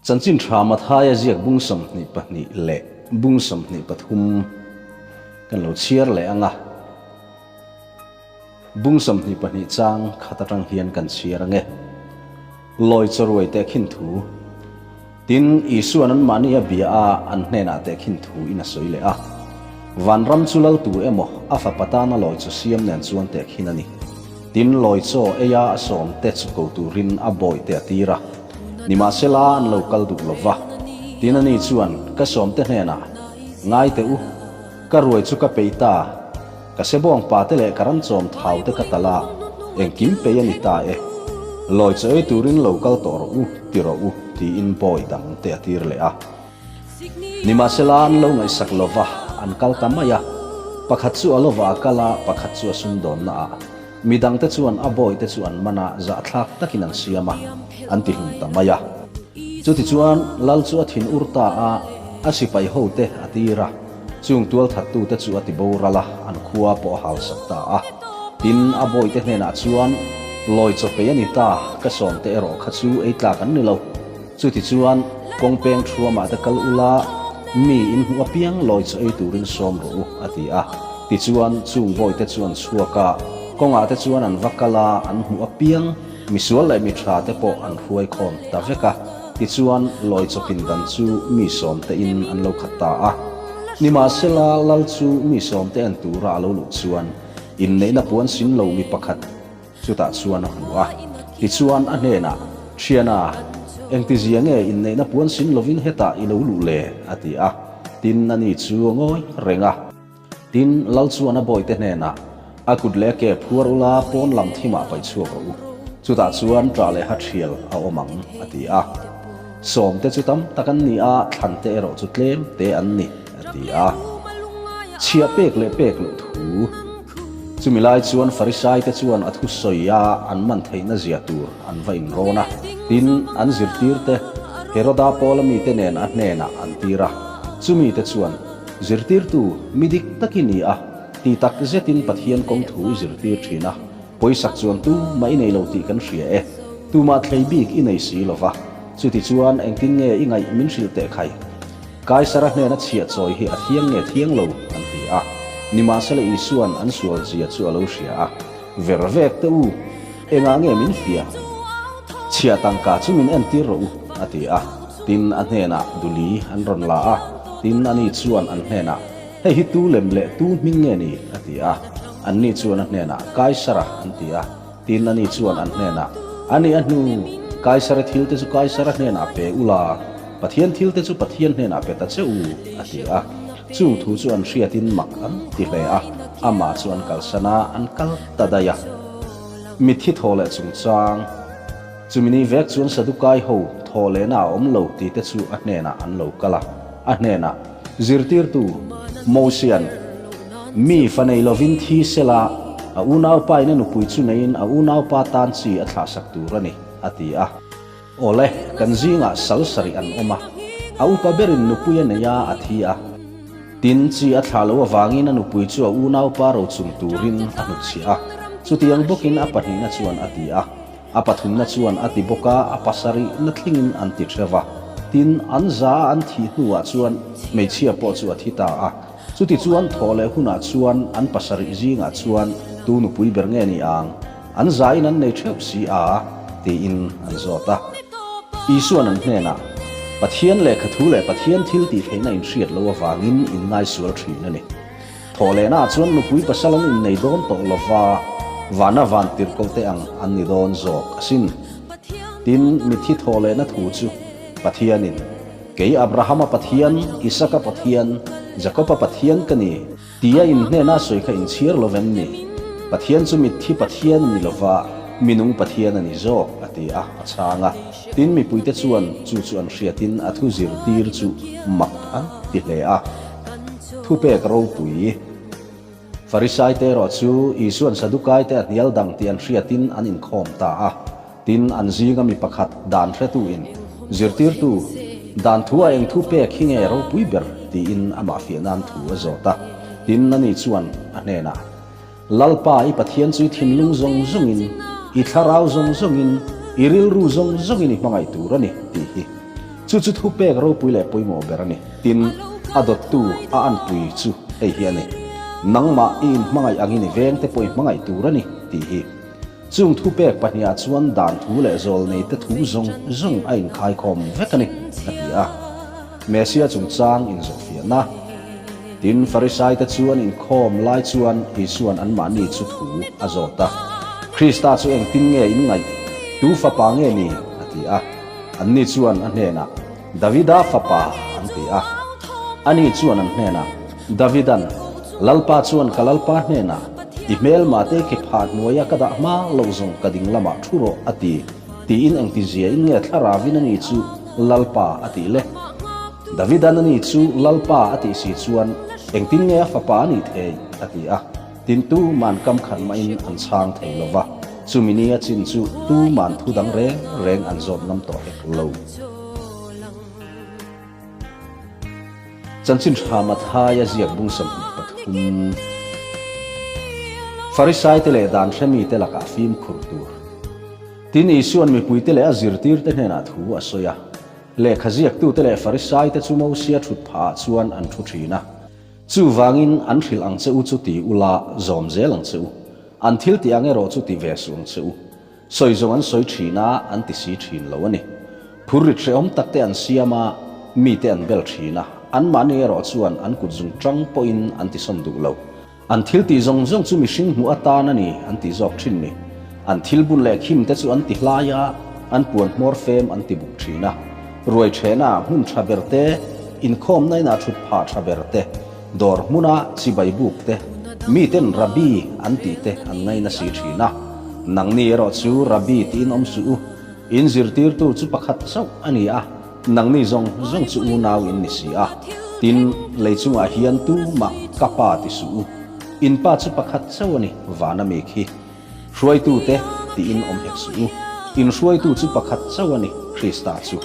Chanchin tha Mathaia ziak bung 22 leh bung 23 kan lo chhiar leh ang a. Bung 22 chang khat atang hian kan chhiar ang e. Lawi chawruai teh khin thu. Tin, Isua'n anmahni a bia a, an hnenah teh khin thu in a sawi leh a. Vanram chu lal tu emaw a fapa tana lawi chaw siam nen chuan teh khin a ni. Tin, lawi chaw eia a sawm te chu ko turin a bawi te a tir a. Nimahsela an lo kal duh lo va. Tin, ani chuan, Ka sawm te hnenah, Ngai teh u, ka ruai chu ka peih ta. Ka sebawng pa te leh ka ram chawm thau te ka tal a, engkim pei a ni ta e. Lawi chaw ei turin lo kal tawh rawh u, ti rawh u, tiin bawi dang te a tir leh a. Nimahsela an lo ngaihsak lo va, an kal ta mai a. Pakhat chu a lovah a kal a, pakhat chu a sumdawnna ah. Midang te chuan a bawi te chu an man a, zahthlak takin an siam a, an ti hlum ta mai a. Chutichuan Lal chu a thin ur ta a, a sipai ho te a tir a. Chung tualthattute chu a ti boral a, an khua pawh a halsak ta a. Tin, a bawite hnenah chuan, Lawi chaw pei a ni ta, ka sawmte erawh kha chu ei tlak an ni lo. Chutichuan, kawng peng thuamah te kal ula, mi in hmuh apiang lawi chaw ei turin sawm rawh u, a ti a. Tichuan, chung bawite chu an chhuak a, kawngah te chuan an va kal a, an hmuh apiang misual leh mi tha te pawh an hruai khawm ta vek a. Tichuan, lawi chaw pindan chu mi sawmte in an lo khat ta a. Nimahsela, Lal chu mi sawmte en tura a lo luh chuan inneihna puan sin lo mi pakhat chutah chuan a hmu a. Tichuan, a hnenah, Thiana, engtizia nge inneihna puan sin lovin hetah i lo luh le? a ti a. Tin, ani chu a ngawi reng a. Tin, Lal chuan a bawihte hnenah, A kut leh a ke phuar ula pawn lam thimah paih chhuak rawh u. Chutah chuan ṭah leh ha ṭhial a awm ang, a ti a. Sawmte chu tam tak an ni a, thlante erawh chu tlem te an ni, a ti a. Chhiah pek leh pek loh thu. Chumi lai chuan Farisaite chuan a thusawi a an man theihna zia tur an va inrawn a. Tin, an zirtirte Heroda Paula mite nen a hnenah an tir a. Chumite chuan. Zirtirtu, mi dik tak i ni a, ti tak zetin Pathian kawng thu i zirtir thin a, pawisak chuan tu mah i nei lo tih kan hria e, tumah thlei bik i nei si lo va, chuti chuan engtin nge i ngaih min hrilh teh khai? Kaisara hnena chhiah chawi hi a thiang nge thiang lo? an ti a. Nimahsela Isua'n an sual zia chu a lo hria a, Ver vek teh u, engah nge min fia? Chhiah tangka chu min entir rawh u, a ti a. Tin, a hnenah duli an rawn la a, tin, ani chuan an hnenah, Hei hi tu lem leh tu hming nge ni? a ti a. Anni chuan a hnenah, Kaisara, an ti a. Tin, ani chuan an hnenah, Ani a hnu, Kaisara thilte chu Kaisara hnenah pe u la, Pathian thilte chu Pathian hnenah pe ta che u, a ti a. Chung thu chu an hriatin mak an ti hle a, amah chu an kalsan a, an kal ta daih a. Mitthi thaw leh chungchang. Chumi ni vek chuan Sadukai ho thaw lehna a awm lo tih te chu a hnenah an lo kal a, a hnenah, Zirtirtu, Mosian, mi fa nei lovin thi sela, a unaupa in a nupui chu neiin a unaupa tan chi a thlahsak tur a ni, a ti a. Awle, kan zingah sal sarih an awm a, a upa berin nupui a nei a, a thi a. Tin, chi a thlah loh avangin a nupui chu a unaupa rochung turin a hnutchhiah a, chutiang bawkin a pahnihna chuan a ti a. A pathumna chuan a ti bawk a, a pasarihna thlingin an ti theuh a. Tin, an za a an thih hnuah chuan hmeichhia pawh chu a thi ta a. Chutichuan thawh leh hunah chuan an pasarih zingah chuan tu nupui ber nge ni ang? An zain an nei theuh si a, tiin an zawt a. Isua'n an hnenah, Pathian lehkha thu leh Pathian thil tih theihna inhriat loh avangin in ngaisual thin a ni. Thawhlehnaah chuan nupui pasal an innei dawn tawh lo va, vana van tirhkoh te ang an ni dawn zawk asin. Tin, mitthi thawhlehna thu chu Pathianin, Kei Abrahama Pathian, Isaka Pathian, Jakoba Pathian ka ni, tia in hnena sawi kha inchhir lo vem ni? Pathian chu mitthi Pathian a ni lo va, minung Pathian a ni zawk, a ti a, a chhang a. Tin, mipuite chuan chu chu an hriatin a thu zirtir chu mak an ti hle a. Thupek ropui. Farisaite erawh chu Isua'n Sadukaite a hnial dang tih an hriatin an inkhawm ta a. Tin, an zinga mi pakhat dan hretuin, Zirtirtu, dan thu a eng thu pek hi nge ropui ber? tiin amah fiah nan thu a zawt a. Tin, ani chuan a hnenah, Lalpa, i Pathian chu i thinlung zawng zawngin, i thlarau zawng zawngin, i rilru zawng zawngin i hmangaih tur a ni, tih hi. Chu chu thupek ropui leh pawimawh ber a ni. Tin, a dawttu, a anpui chu hei hi a ni, Nangmah i inhmangaih angin i vengte pawh i hmangaih tur a ni, tih hi. Chung thupek pahnihah chuan dan thu leh zawlneite thu zawng zawng a inkhaikhawm vek a ni, a ti a. Messia chungchang inzawhfiahna. Tin, Farisaite chuan inkhawm lai chuan Isua'n anmahni chu thu a zawt a, Krista chu engtin nge in ngaih? Tu fapa nge ni? a ti a. Anni chuan a hnenah, Davida fapa, an ti a. Ani chuan an hnenah, Davidan, Lalpa chuan ka Lalpa hnenah, I hmelmate ke phah hnuaia ka dah hma loh zawng ka ding lamah thu rawh, a ti, tiin engtiziain nge thlarauin ani chu Lalpa a tih le? Davidan ani chu Lalpa a tih si chuan engtin nge a fapa a nih thei? a ti a. Tin, tuman kam khat mahin an chhang thei lo va, chumi nia chin chu tuman thu dang reng reng an zawt ngam tawh hek lo. Chanchin tha Mathaia ziak bung 23. Farisaite leh dan hremite lakah fimkhur tur. Tin, Isua'n mipuite leh a zirtirte hnenah thu a sawi a. Lehkha ziaktute leh Farisaite chu Mosia thut phahah chuan an thu thin a. Chuvangin an hrilh ang che u chu ti ula zawm zel ang che u. An thil tih ang erawh chu ti ve suh ang che u. Sawi zawng an sawi thin a, an ti si thin lo a ni. Phur rit hrehawm tak te an siam a, mite an bel thin a, anmahni erawh chuan an kut zung tang pawhin an ti sawn duh lo. An thil tih zawng zawng chu mihring hmuh atan a ni an tih zawk thin ni. An thil bun leh khim te chu an ti hlai a, an puan hmawr fem an ti buk thin a. Ruai thehna hmun tha ber te, inkhawmna inah thut phah tha ber te, Dawr hmuna chibai buk te, miten Rabbi an tih te an ngaina si thin a. Nangni erawh chu Rabbi tiin awm suh u. In zirtirtu chu pakhat chauh a ni a, nangni zawng zawng chu unau in ni si a. Tin, lei chungah hian tumah ka pa ti suh u. In pa chu pakhat chauh a ni, vana mi khi. Hruaitute tiin awm hek suh u. In hruaitu chu pakhat chauh a ni, Krista chu.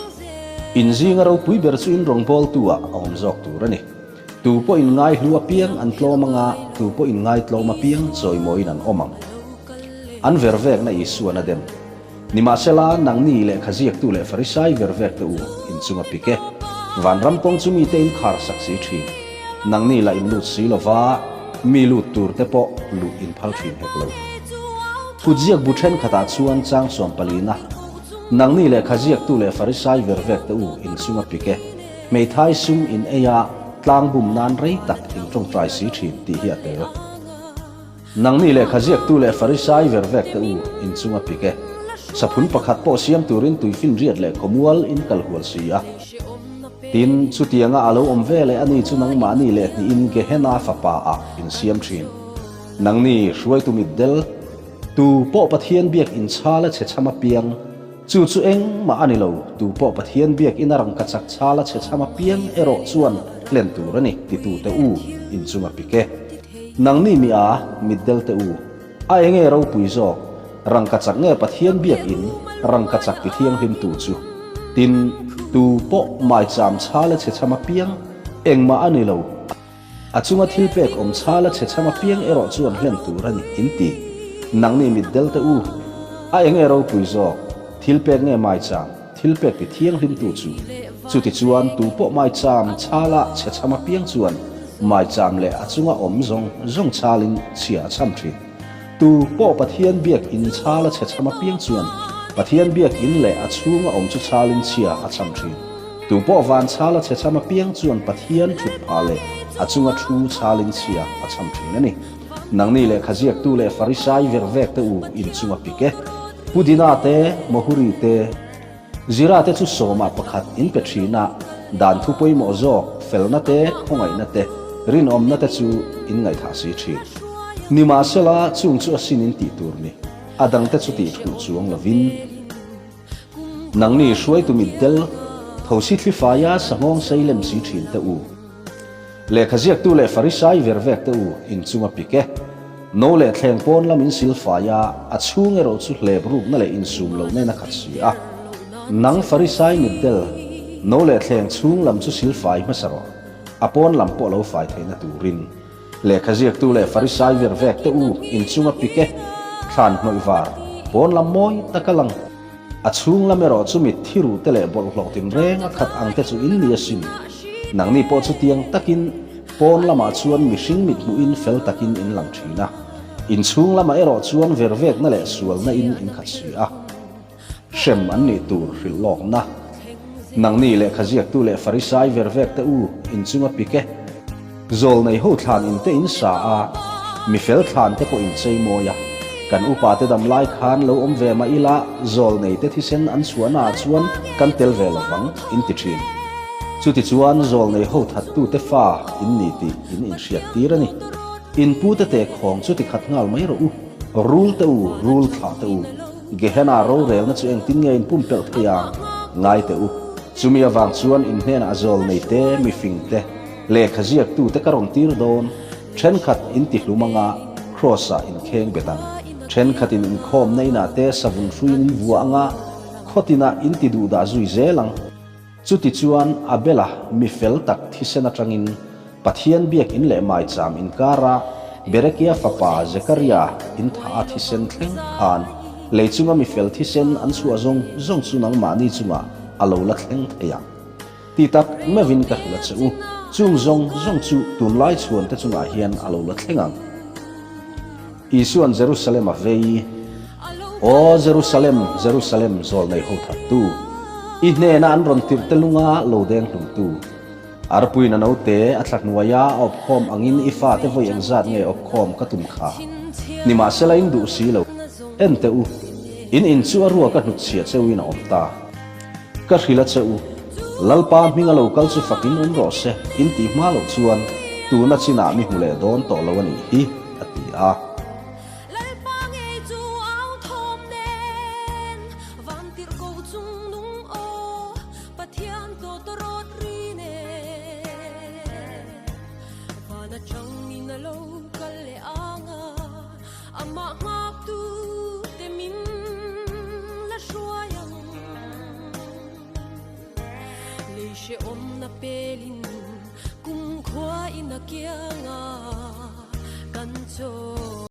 In zinga ropui ber chu in rawngbawltu ah a awm zawk tur a ni. Tu pawh in ngaihlu apiang an tlawm anga, tu pawh in ngaitlawm apiang chawimawiin an awm ang. An vervekna Isuan a dem. Nimahsela, nangni lehkha ziaktu leh Farisai vervekte u, in chunga pik e. Vanram kawng chu mite in khar sak si thin. Nangni lah in lut si lova, mi lut turte pawh luh in phal thin hek lo. Kutziak bu thenkhatah chuan chang sawm palina, Nangni lehkha ziaktu leh Farisai vervekte u, in chunga pik e. Hmeithai sum in ei a, tlang bum nan rei tak in tawngtai si thin tih hi a tel. Nangni lehkha ziaktu leh Farisai vervek te u, in chunga pik e. Saphun pakhat pawh siam turin tuifinriat leh khawmual in kal hual si a. Tin, chutianga a lo awm ve leh ani chu nangmahni leh hnihin Gehenna fapa ah in siam thin. Nangni hruaitu mitdel, tu pawh Pathian biak inchhal a chhe chham apiang, Chu chu engmah a ni lo, tu pawh Pathian biakina rangkachak chhala chhe chham apiang erawh chuan hlen tur a ni, titute u, inchung a pik e. Nangni mi a, mitdel te u, a enge ropui zawk, rangkachak nge Pathian biakin rangkachak ti thianghlimtu chu? Tin, tu pawh maicham chhala chhe chham apiang engmah a ni lo, A chunga thil pek awm chhala chhe chham apiang erawh chu an hlen tur a ni, in ti. Nangni mitdel te u, a enge ropui zawk, thil pek nge maicham, thil pek ti thianghlimtu chu. Chutichuan, tu pawh maicham chhala chhe chham apiang chuan maicham leh a chunga awm zawng zawng chalin chhia a chham thin. Tu pawh Pathian biak in chhala chhe chham apiang chuan Pathian biak in leh a chhunga awm chu chalin chhia a chham thin. Tu pawh van chhala chhe chham apiang chuan Pathian thut phah leh a chunga thu chalin chhia a chham thin a ni. Nangni lehkha ziaktu leh Farisai vervek te u in chunga pik e. Pu Dina te, Mohuri te, Zira te chu sawmah pakhat in pe thin a, dan thu pawimawh zawk, felna te, khawngaihna te, rinawmna te chu in ngaihthah si thin. Nimahsela, chung chu asin in tih tur ni, a dangte chu tih thuh chuang lovin. Nangni hruaitu mitdel, thosi thli faia sanghawng sei lem si thin te u. Lehkha ziaktu leh Farisai vervek te u, in chunga pik e. No leh thleng pawn lam in silfai a, a chhung erawh chu hlep rukna leh insum loh nen a khat si a. Nang Farisai mitdel, no leh thleng chhung lam chu silfai hmasa rawh, a pawn lam pawh lo fai theihna turin. Lehkha ziaktu leh Farisai vir vek te u, inchunga pik e, thlan hnawih var, pawn lam mawi tak a lang. A chhung lam erawh chu mitthi ruh te leh bawlhhlawh tinreng a khat ang te chu in ni asin. Nangni pawh chutiang takin pawn lamah chuan mihring mit hmuhin fel takin in lang thin a, inchhung lamah erawh chuan vervekna leh sualna in in khat si a. Hrem an nih tur hrilh lawkna. Nangni lehkha ziaktu leh Farisai vervek te u, inchunga pik e. Zawlnei ho thlan in te in sa a, mi fel thlan te pawh in chei mawi a. Kan upa te dam lai khan lo awm ve mah ila, zawlnei te thisen an chhuahna ah chuan kan tel ve lovang, in ti thin. Chutichuan zawlnei ho thattu te fa in ni tih in inhriat tir a ni. In pu te tehkhawng chu tikhat nghal mai rawh u, rul te u, rul thlah te u. Gehenna rorelna chu engtin nge in pumpelh thei a? Ngai teh u. Chumi avang chuan in hnenah zawlnei te, mifing te, lehkha ziaktu te ka rawn tir dawn. Thenkhat in ti hlum anga Kraws-ah in kheng bet ang. Thenkhatin inkhawmna inah te savun hruiin in vua anga khawtinah in ti duhdah zui zel ang. Chutichuan, Abela mi fel tak thisen atangin Pathian biak in leh maicham inkara Berekia fapa Zekaria in thah a thisen thleng khan lei chunga mi fel thisen an chhuah zawng zawng chu nangmahni chungah a lo la thleng thei ang. Ti tak meuhin ka hrilh a che u, chung zawng zawng chu tunlai chhuante chungah hian a lo la thleng ang. Isua'n Jerusalem a vei. Aw Jerusalem, Jerusalem, zawlnei ho thattu, i hnena an rawn tirh te lunga lo deng hlumtu. Arpuiin a naute a thla hnuaia a awpkhawm angin i fate vawi engzat nge awpkhawm ka tum kha? Nimahsela in duh si lo. En teh u, in in chu a ruak a hnutchhiah cheu in a awm ta. Ka hrilh a che u, Lalpa hminga lo kal chu fakin awm rawh se, in tih hma loh chuan tuna chinah mi hmu leh dawn tawh lo a nih hi, a ti a. Lalpa ngei chu au thawm nen van tirh ko chung nung aw Pathian tawtawrawt ri nen van atangin a lo kal leh ang a amah nghak tu te min la hruai ang lei hrehawmna pelin kumkhua in a kiang a kan chaw.